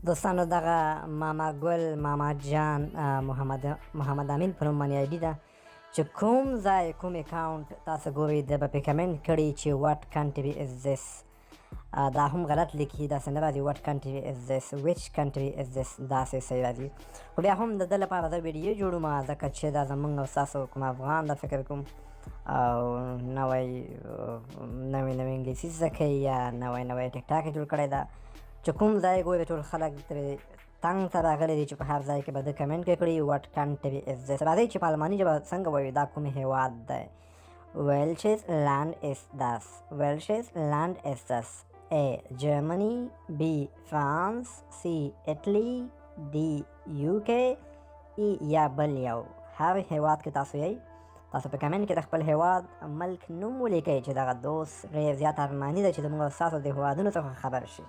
دوستانو، دغه ماما ګل ماما جان محمد امین په نوم باندې ID ده، چې کوم ځای کوم اکاونټ تاسو ګورئ، ده به پې کمنټ کړي چې "What country is this?" دا هم غلط لیکي، داسې نه راځي "What country is this?" "Which country is this?" داسې صحیح راځي. خو بیا هم د ده لپاره زه ویډیو جوړوم، ځکه چې دا زمونږ او ستاسو کوم افغان ده فکر کوم، او نوی نوی نوی انګلیسي زده کوي یا نوی نوی ټیک ټاک یې جوړ کړی ده، چې کوم ځای ګوري ټول خلک ترې تنګ ته راغلي دي چې په هر ځای کې به ده کمنټ کړي "What country is this?" راځئ چې په الماني ژبه څنګه وایو دا کوم هیواد دی. Welches Land ist das? Welches Land ist das? A. Germany، B. France، C. Italy، D. UK، E یا بل یو. هر هیواد کې تاسو یئ، تاسو په کمنټ کې د خپل هیواد ملک نوم ولیکئ، چې دغه دوست ډېر زیات ارماني ده چې زموږ او ستاسو د هیوادونو څخه خبر شي.